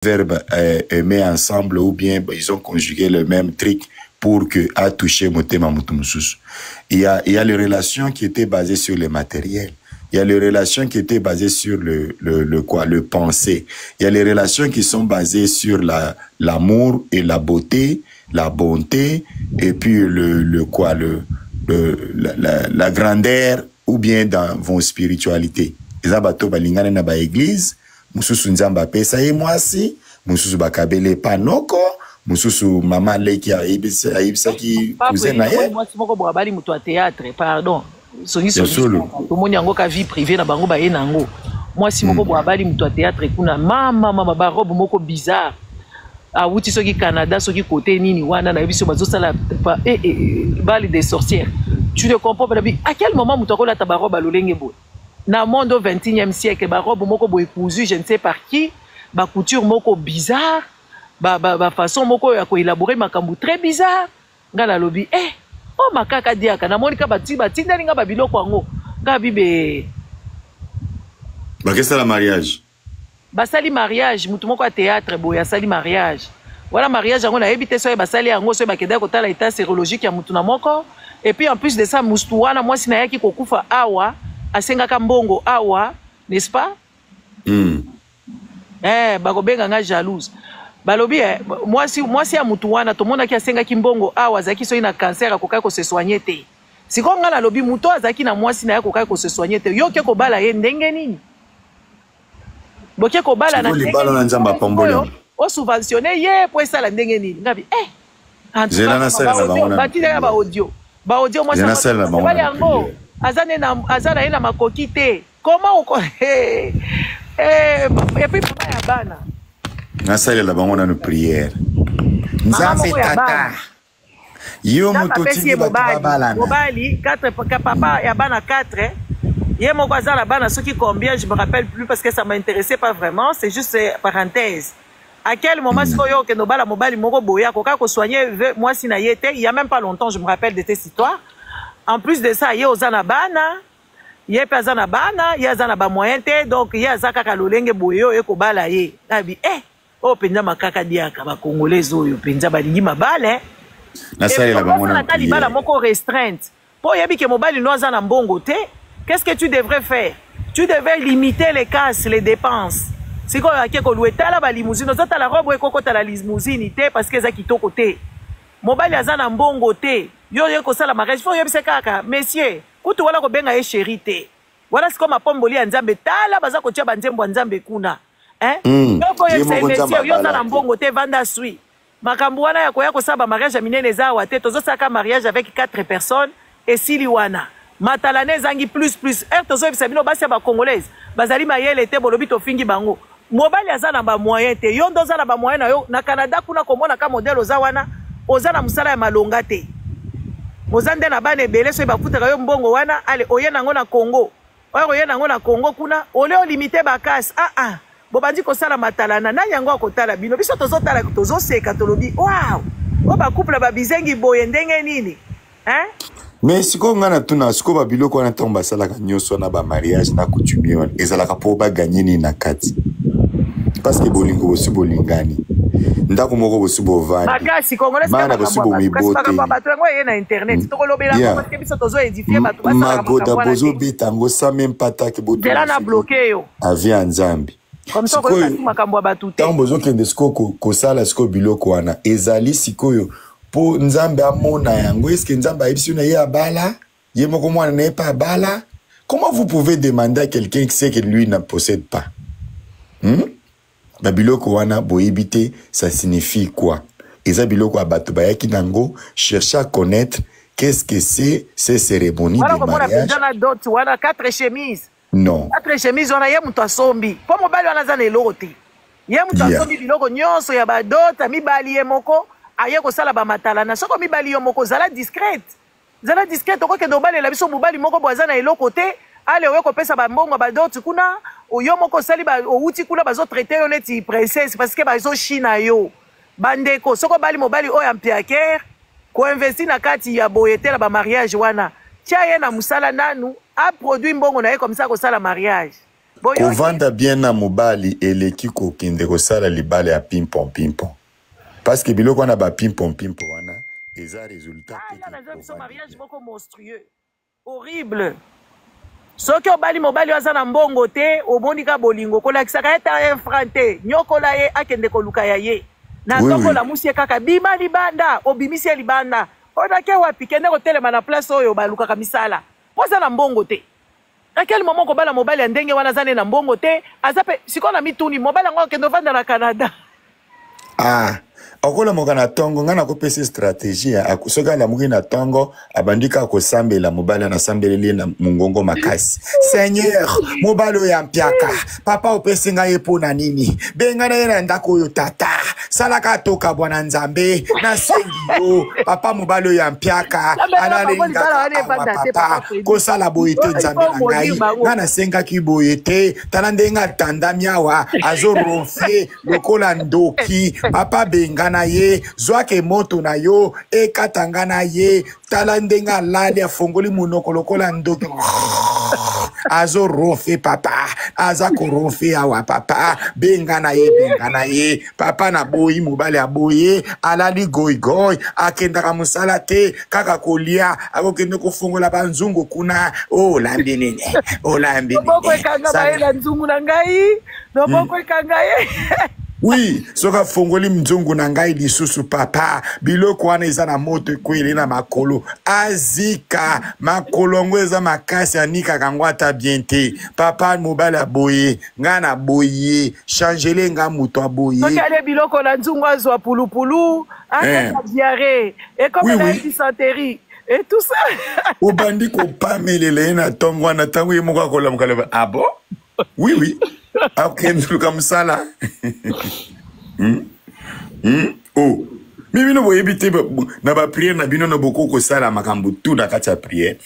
Verbe euh, aimer ensemble ou bien ils ont conjugué le même truc pour que a touché motema mutu mususu. Il y a les relations qui étaient basées sur le matériel. Il y a les relations qui étaient basées sur le quoi, le pensée. Il y a les relations qui sont basées sur la l'amour et la beauté, la bonté, et puis le quoi, le la grandeur ou bien dans vos spiritualités. Eza bato balingana na ba église, mosusu Nzambe apesa ye mwasi, mosusu bakabeli epa noko, mosusu mama leki ayebisaki cousin na ye. Mwasi moko boye abali moto ya théâtre, pardon, songisongi, tomoni yango ka vie privée na bango, baye na yango. Mwasi moko boye abali moto ya théâtre kuna, mama mama, barobe moko bizarre, awuti soki Canada, soki kote nini wana, nayebi so bazosala eh, eh, bal des sorcières. Tu ne comprends pas à quel moment moto akolata barobe alolenge boye na monde au 21e siècle, barobe moko boye cousu je ne sais par qui, bacouture moko bizarre, bafaçon ba, ba moko ya koélaborer makambo très bizarre. Ngai nalobi, eh, o makaka diaka, namoni ka batindali nga babiloko yango, nga bibe. Bakesala mariage. Basali mariage, mutu moko ya théâtre boye asali mariage wana. Mariage yango, nayebi te soki basali yango, soki bakendaki kotala état sérologique ya mutu na moko. Et puis en plus de ça, mutu wana, mwasi nayaki kokufa awa, asengaka mbongo awa, n'est-ce pas? Eh, bakobenga nga jalouse. Balobi, eh, mwasi ya mutu wana, tomonaki asengaki mbongo awa, azalaki soki na cancer, akokaki kose soigner te. Sikoyo ngai nalobi, mutu oyo azalaki na mwasi na ye, akokaki kose soigner te, yo oke kobala ye ndenge nini? Boke kobala na libala na Nzambe apamboli. Osubventionne ye po esala ndenge nini? Ngabi, eh. Zela nasalela bango. Batindaka baaudio, baaudio, mwasi yango aza na ye na makoki te. Comment oko eh, et puis mama ya bana. Nasalela bango nano prière. Nzambe Tata, yo moto otindi bato babalana. Mobali 4, papa ya bana 4, ye moko aza na bana soki combien, je me rappelle plus parce que ça m'intéressait pas vraiment, c'est juste parenthèse. À quel moment sikoyo okende obala mobali moko boye, akoka kosoigner mwasi na ye te? Il y a même pas longtemps, je me rappelle de cette histoire. En plus de ça, ye oza na bana, ye mpe aza na bana, ye aza na bamoyen te, donc ye aza kaka lolenge boye, oyo ekobala ye abi, eh, oyo mpenza makaka diaka. Bacongolais oyo mpenza balingi mabale. Nasalela bango na libala moko restreinte, mpo oyebi ke mobali no aza na mbongo te. Qu'est-ce que tu devrais faire? Tu devais limiter les casses, les dépenses. Sikoyo ake kolua, etala balimousine, ozotala robe oyo ekokota na limousine te parce que eza kitoko te. Mobali aza na mbongo te, yo oye kosala mariage, faut oyebisa kaka monsieur kutu wana, kobenga ye chéri te wana. Sikoyo mapomboli ya Nzambe, tala baza kotia banzembo ya Nzambe kuna, hein? Yoko oyebisa ye, monsieur, yo oza na mbongo te, vanda sui makambo wana ya koya kosala bamariage ya minene eza awa te. Tozosalaka mariage avec quatre personnes, esili wana. Matalana ezangi plus plus ere. Tozoyebisa bino, basi ya bacongolaise bazali mayele te. Bolobi tofingi bango. Mobali aza na bamoyen te, yo nde oza na bamoyen na yo na Canada kuna. Komona ka modele oza wana, oza na mosala ya malonga te, oza nde na bana ebele, soki bafutaka yo mbongo wana, ale oye nango na Congo, oyo oye nango na Congo kuna, ole olimite bakase. Ah ah, bobandi kosala matalana, nani yango akotala bino? Biso tozotala, tozoseka, tolobi: "Wow, oyo bacouple babizengi boye ndenge nini, hein?" Mais sikoyo ngai natuna, sikoyo babiloko wana, ntango basalaka nyonso wana, bamariage na coutumier wana, ezalaka mpo baganye nini na kati? Parce que bolingo, bosi bolingani, ndako moko bosi bovandi. Makasi congolais. Bana bosi bomiboteli. Bato yango eye na internet, tokolobela yango parce que biso tozoédifie bato. Magoda bozobeta yango sans même pas take. Nzela na bloquer yo. Avi ya Nzambe. Comme ça okoyeba makambo ya bato te. Ntango bozokende sikoyo kosala sikoyo biloko wana, ezali sikoyo mpo Nzambe amona yango? Eske Nzambe ayebisi yo na ye abala ye moko, mwana na ye mpe abala? Comment vous pouvez demander à quelqu'un ce que lui ne possède pas, Babiloko wana boyebi te ça signifie quoi. Eza biloko ya bato bayaki nango. Chercher à connaître qu'est-ce que c'est, ces cérémonies de mariage. Na dot wana, quatre chemises. Non. Quatre chemises wana, ye moto asombi, mpo mobali wana aza na eloko te. Ye moto asombi biloko nyonso ya badot, mibali ye moko aye kosala bamatalana. Soko mibali yo moko, zala discrète, zala discrète. Okokende obalela biso mobali moko bo aza na eloko te, ale oye kopesa bambongo ya badot kuna, yo moko osali, owuti kuna, bazotraite yo neti princesse parce que bazoshina yo. Bandeko, soki obali mobali oyo ya mpiakere, koinvestir na kati ya boye te na bamariage wana. Tia ye na mosala nanu, aproduit mbongo na ye, comme ça kosala mariage. Boyoki? Kovanda bien na mobali eleki kokende kosala libala ya pimpon pimpon. Parce que biloko wana ba pimpon pimpon wana eza resultat te. Ah, naza biso mariage moko monstrueux. Horrible. Soki obali mobali oyo aza na mbongo te, omoni ka bolingo, kolakisaka ye ata un franc te, nyokola ye akende koluka ya ye. Na oui, ntongo oui. Olamusi ye kaka bima libanda, obimisi ye libanda. Onake wapi? Kende kotelema na place oyo balukaka misala. Po aza na mbongo te. À quel moment kobala mobali ya ndenge wana aza ne na mbongo te, aza pe sikoyo na mituni mobali yango akende ovanda na Canada. Ah, okolamuka na ntongo, ngai nakopesa stratégie. Soki alamuki na ntongo, abandi kaka kosambela mobali wana, asambeleli ye na mongongo makasi: Seigneur, mobali oyo ya mpiaka, papa, opesi ngai ye mpo na nini? Bengana ye na ndako oyo, tata, salaka tokabwa na Nzambe, nasengi yo, papa, mobali oyo ya mpiaka alalelingaka awa, papa, kosala boye te, Nzambe na ngai, ngai nasengaki boye te, tala ndenge atandami awa, azoronfle lokola ndoki, papa, bengana ye, zwake moto na yo ekata nga na ye, tala ndenge alali, afongoli monoko lokola ndoki, azoronfe, papa, aza koronfe awa, papa, bengana ye, bengana ye, papa, naboyi mobali aboye, alali goigoi, akendaka mosala te, kaka kolia, akokende kofongola banzungu kuna, olambi nini, olambi nini? Ekanga bayela nzungu na ngai, loboko ekanga ye. Oui, soki afongoli nzungu na ngai lisusu, papa, biloko wana eza na moto, ekweli na makolo, azika makolo yango eza makasi, anikaka yango ata bien te, papa, mobali aboye, ngai naboyi ye, changele nga moto aboye. Soki alie biloko na nzungu, azwa pulupulu, akata diarrhée, ekomela Oui, oui. dysenterie et tout ça. Obandi kopamelela ye na ntongo wana, ntango ye moko akolamuka, loba: ah bon, oui, akende luka mosala. Oh, mi bino boyebi te, na baprière na bino na boko kosala makambo tu na kati ya prière.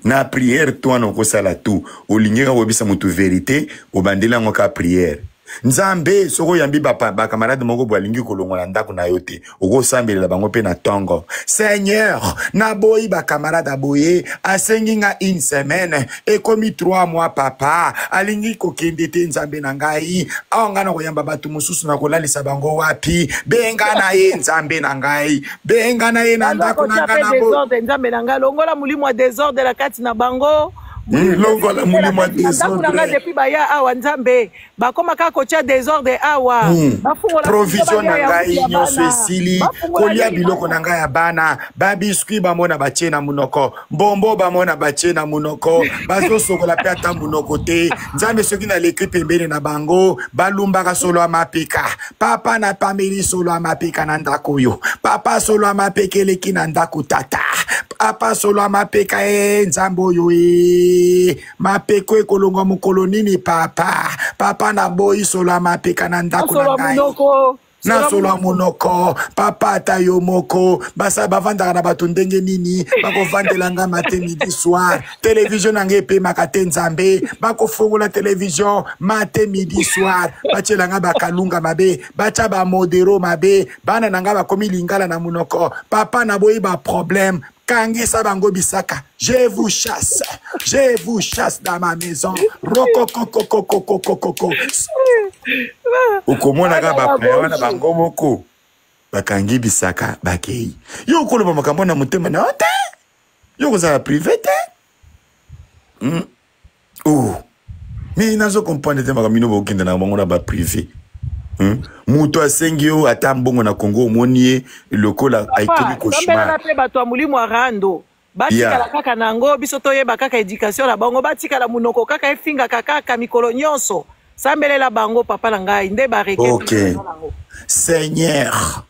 Na prière to wana okosala tu, olingi kaka koyebisa motu vérité, obandeli yango kaka prière. Nzambe, soki oyambi bacamarade moko boye alingi kolongwa na ndako na yo te, okosambelela bango mpe na ntongo: Seigneur, naboyi bacamarade aboye, asengi nga une semaine, ekomi 3 mois, papa, alingi kokende te, Nzambe na ngai, awa ngai na koyamba bato mosusu, na kolalisa bango wapi? Benga na ye, Nzambe na ngai, benga na ye na ndako na ngai na bo Désordre, Nzambe na ngai, longola molimo ya désordre na kati na bango. Longola molimo ya ndako na ngai. Désordre. Depuis baya awa, Nzambe, bakóma kaka kotia désordre awa. Bafungola Provision na ngai nyonso esili. Bafungola Kolia nini? biloko na ngai ya bana, babiscuit bamona batie na monoko, mbombo bamona batie na monoko, bazosokola mpe ata monoko te. Nzambe, soki naleki pembeni na bango, balumbaka solo ya mapeka. Papa, napameli solo ya mapeka na ndako oyo, papa, solo ya mapeka eleki na ndako, tata, papa, solo ya mapeka e, Nzambe oyo e, mapeko ekolongwa mokolo nini, papa? Papa, naboyi solo ya mapeka na ndako na Solo ngai. Monoko. Na solo ya monoko, papa, ata yo moko, basa bavandaka na bato ndenge nini? Bakovandela nga matin, midi, soir, télévision na ngai epemaka te, Nzambe, bakofongola télévision matin, midi, soir, batiela nga bakalunga mabe, batya bamodero mabe, bana na ngai bakomi lingala na monoko, papa, naboyi baproblème, kangisa bango bisaka, je vous chasse, je vous chasse dans ma maison, rokokokokokokokoko. Okomona kaka bapaya wana, bango moko bakangi bisaka, bakei. Yo okoloba makambo na motema na yo te, yo kozala privé te. Oh, mais nazo comprendre te makambo bino bokende na bango na baprivé. Moto asengi yo ata mbongo na Congo, omoni ye lokola aikomi cauchemar. Mpe bato ya molimo ya rando batikala kaka na yango, biso toyeba kaka éducation na bango, batikala monoko kaka efingaka kaka mikolo nyonso. Sambelela bango, papa na ngai, nde bareke. Ok, Seigneur,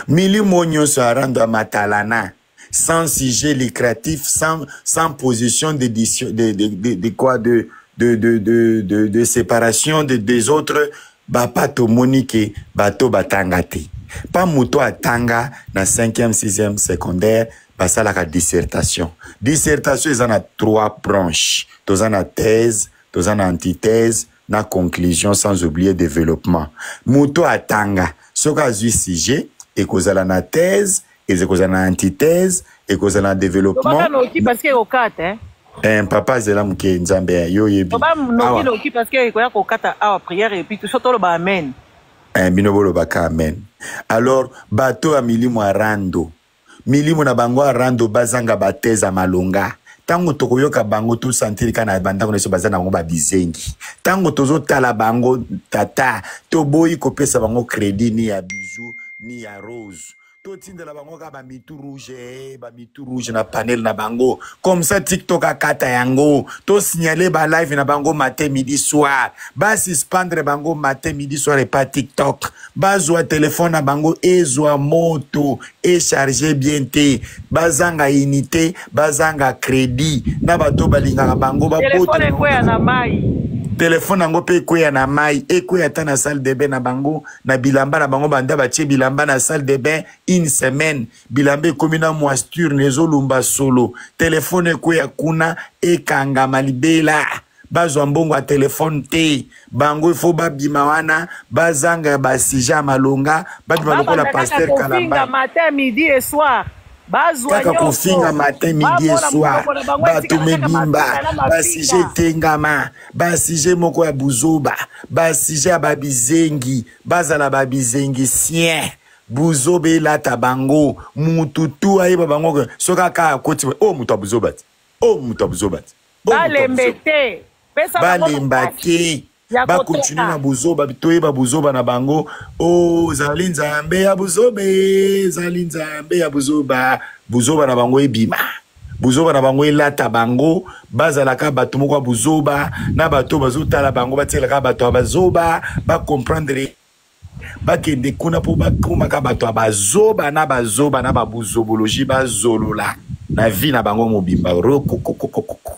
milimo nyonso ya rando ya matalana, sans sujet lucratif, sans position de quoi, de séparation des autres, bapa, tomoni ke bato batanga te, pa moto atanga na 5e, 6e secondaire, basalaka dissertation. Dissertation eza na trois branches: toza na thèse, toza na antithèse, na conclusion, sans oublier développement. Moto atanga, soki azwi sujet, ekozala na thèse, ekozala na antithèse, ekozala na développement. Parce que okate. Eh, papa zela moke, Nzambe yo oyebi. Oba noki noki parce que ekoya kokata awa prière et puis tout toloba amen. Eh, bino bolobaka amen. Alors bato ya milimo ya rando, milimo na bango ya rando, bazanga bateza malonga. Ntango tokoyoka bango, tosentiri kaka na bandako na biso baza na bango babizengi. Ntango tozotala bango, tata, toboyi kopesa bango crédit, ni ya bijou ni ya rose. Totindela bango kaka bamitu rouge, eh, bamitu rouge na panel na bango, comme ça TikTok akata yango. Tosignale balive na bango matin, midi, soir. Basuspendre bango matin, midi, soir epa TikTok. Bazwa telefone na bango ezwa moto, echarge bien te, bazanga unité, bazanga crédit na bato balingaka bango. Telefone ekweya na mai. Telefone yango mpe ekweya na mai, ekweya ata na salle de bain na bango, na bilamba na bango. Banda batie bilamba na salle de bain une semaine, bilamba ekomi na moisture na ezolumba solo. Telefone ekweya kuna, ekangama libela, bazwa mbongo ya telefone te. Bango ifo babima wana, bazanga basujet ya malonga, babima lokola pasteur Kalamba. Matin, midi et soir. Bazwa kaka kofinga matin, midi et soir. Bato mebimba, basujet etengama, basujet moko ya buzoba, basujet ya babizengi. Bazala babizengi sien, buzoba elata bango. Mutu tu ayeba bango soki aka akoti o oh, moto ya buzoba te, o oh, moto ya buzoba te. Balembe te. Balemba te, bakontinue na buzoba. Toyeba buzoba na bango. O oh, zali Nzambe ya buzoba, ezali Nzambe ya buzoba. Buzoba na bango ebima, buzoba na bango elata bango. Bazalaka bato moko ya buzoba na bato bazotala bango, batielaka bato ya bazoba, bacomprendre, bakende kuna mpo bakomaka bato ya bazoba na bazoba na babuzobologie. Bazolola na vie na bango mobimba rokokokokoko.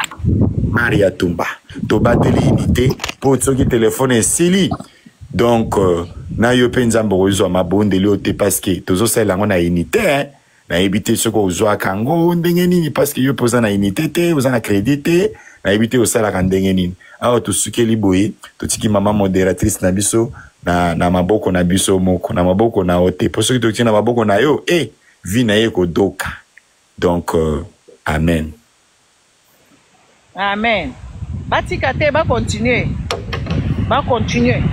Maria Tumba, tobateli unité mpo soki telefone esili, donc na yo mpe Nzambe okozwa mabondeli oyo te, parce que tozosalela yango na unité, hein? Nayebi te soki ozwaka yango ndenge nini, parce que yo mpe oza na unité te, oza na crédit te. Nayebi te osalaka ndenge nini. Awa tosukeli boye, totiki mama modératrice na biso na maboko na biso moko, na maboko na yo te, mpo soki totie na maboko na yo e vie na ye ekodoka. Donc amen. Amen. Batika te, bacontinue, bacontinue, hein?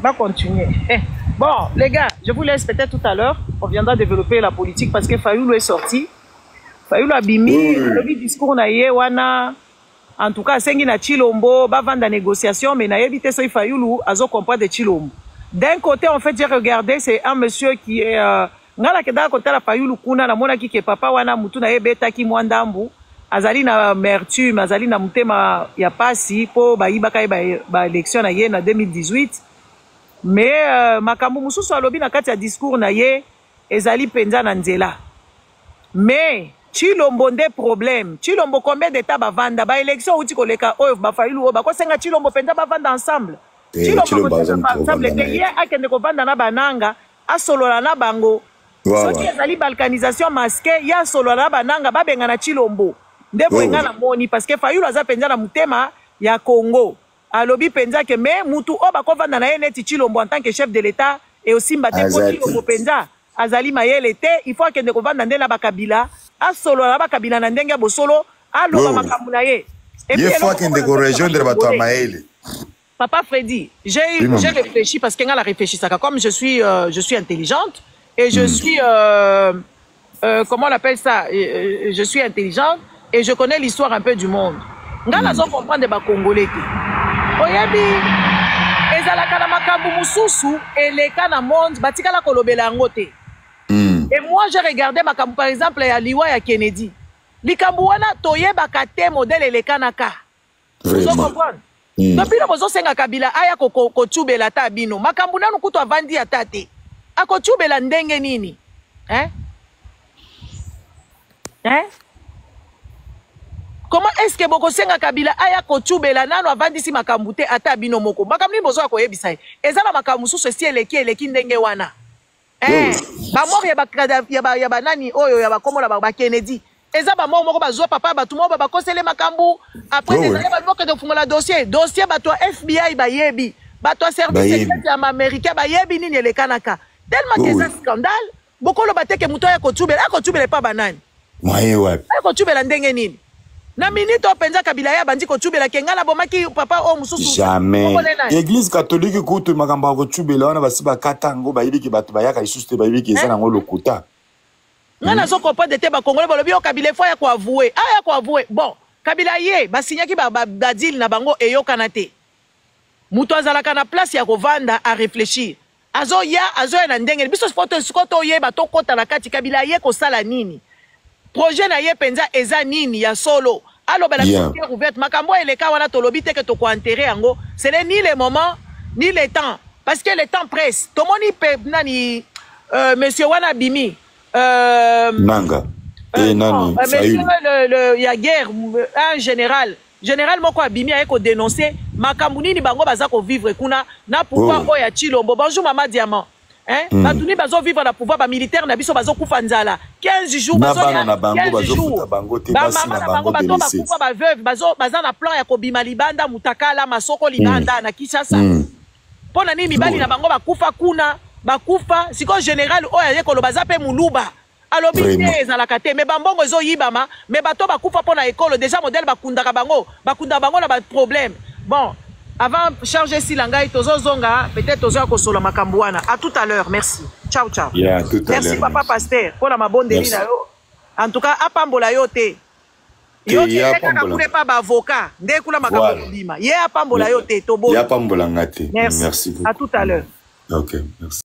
Bacontinue, eh. Bon les gars, je vous laisse. Peut-être tout à l'heure on viendra développer la politique, parce que Fayulu est sorti. Fayulu abimi, alobi discours na ye wana. En tout cas asengi na Chilombo bavanda négociation, mais nayebi te soki Fayulu azo comprendre Chilombo. D'un côté, en fait, j'ai regardé, c'est un monsieur qui est nga nakendaka kotala Fayulu kuna, namonaki ke papa wana mutu na ye ebetaki mwa ndambu, azali na amertume, azali na motema ya pasi mpo bayibaka ye baélection na ye na 2018. Mais makambo mosusu alobi na kati ya discours na ye ezali mpenza na nzela. Mais Chilombo nde problème. Chilombo, combien d'état bavanda baélection outi koleka oyo? Bafayulu oyo bakosenga Chilombo mpenza bavanda ensemble? Chilombo ensemble te. Ye akende kovanda na bananga, asolola na bango. Soki ezali balkanisation masqué, ye asolola na bananga, babengana Chilombo. Nde boye nga namoni, parce que Fayulu aza mpenza na motema ya Congo. Alobi mpenza ke me mutu oyo bakovanda na ye neti Chilombo en tant que chef de l'État eosimba te, mpo Chilombo mpenza azali mayele te. Il faut akende kovanda nde na bakabila, asolola na bakabila na ndenge ya bosolo, aloba makambo na ye. Ye faut akende korejoindre bato ya mayele. Papa Freddy, j'ai oui, j'ai réfléchi, parce que nga la réfléchissaka comme je suis intelligente et je suis comment on appelle ça, je suis intelligente et je connais l'histoire un peu du monde. Nga nazo comprendre ba Congolais te. Oyebi, ezalaka na makambo mosusu eleka na monde, batikala kolobela yango te. Et moi, j'ai regardé makambo, par exemple ya liwa ya Kennedy. Likambo wana toyebaka te modèle elekanaka. Ozo comprendre? To bino bozosenga Kabila aya kotubela ata bino makambo nanu kutu avandi ata te, akotubela ndenge nini, hein? Hein? Comment est-ce que bokosenga Kabila aya kotubela, nanu avandisi makambo te? Ata bino moko, makambo nini bozoya koyebisa ye? Eza na makambo mosusu esi eleki, eleki ndenge wana. Eh, bamort ya banani oyo ya bakombo na bakennedy, eza bamort moko bazwa papa bato moko bakosele makambo. Après des années, bato bakende kofungola dossier, bato ya FBI bayebi, bato ya service secret ya baaméricain bayebi nini elekanaka, tellement ke eza scandale. Bokoloba te ke moto aya kotubela, akotubela epa banani? Moyen wapi? Aya kotubela ndenge nini? Na minute oyo mpenza Kabila ye abandi kotubela ke ngai nabomaki papa oyo mosusu. Jamais. Église catholique kutu makambo ya kotubela wana basi bakata yango, bayebi ke bato bayaka lisusu te, bayebi ke eza nango lokuta. Ngai nazo comprendre te, bakongole balobi yo Kabila efo aya koavoue, aya koavoue. Bon, Kabila ye basignaki badeal na bango eyokana te. Moto azalaka na place ya kovanda a réfléchir. Azoya, azoya na ndenge biso sikoyo toyeba, tokɔta na kati. Kabila ye kosala nini? Projet na ye mpenza eza nini ya solo? Alobela biso cœur ouverte. Makambo oyo eleka wana, tolobi te ke tokoenterrer yango. Ce n'est ni le moment ni le temps, parce que le temps presse. Tomoni mpe nani, monsieur wana abimi, Nanga e nani? Monsieur le, ya guerre, un général, général moko abimi, aye kodénoncer makambo nini bango baza kovivre kuna na pouvoir oyo ya Tshilombo. Bonjour mama Diamant. Hein? Bato nini bazovivre na pouvoir? Bamilitaire na biso bazokufa nzala 15 jours. Na bana na bango bazofuta bango te, basi na bango bato bakufa, baveuve baza na plan ya kobima libanda, mutakala masoko libanda na Kinshasa. Mpo na nini mibali na bango bakufa kuna, bakufa? Sikoyo général oyo aye koloba, aza mpe moluba, alobi te ezalaka te, mais bambongo ezoyibama, mais bato bakufa mpo na ekolo déjà, modèle bakundaka bango, bakundaka bango na baproblème. Bon, avant charge esila, ngai tozozonga, peut-être tozoya kosola makambo wana. À tout à l'heure, merci, ciao ciao. Yeah, tout à Merci papa pasteur mpo na mabondeli na yo. En tout cas apambola yo te. Yo kende kaka kuna epa baavocat nde kuna makambo kobima. Ye apambola yo te, toboyi. Ye apambolanga te. Merci, à tout à l'heure. Ok, merci.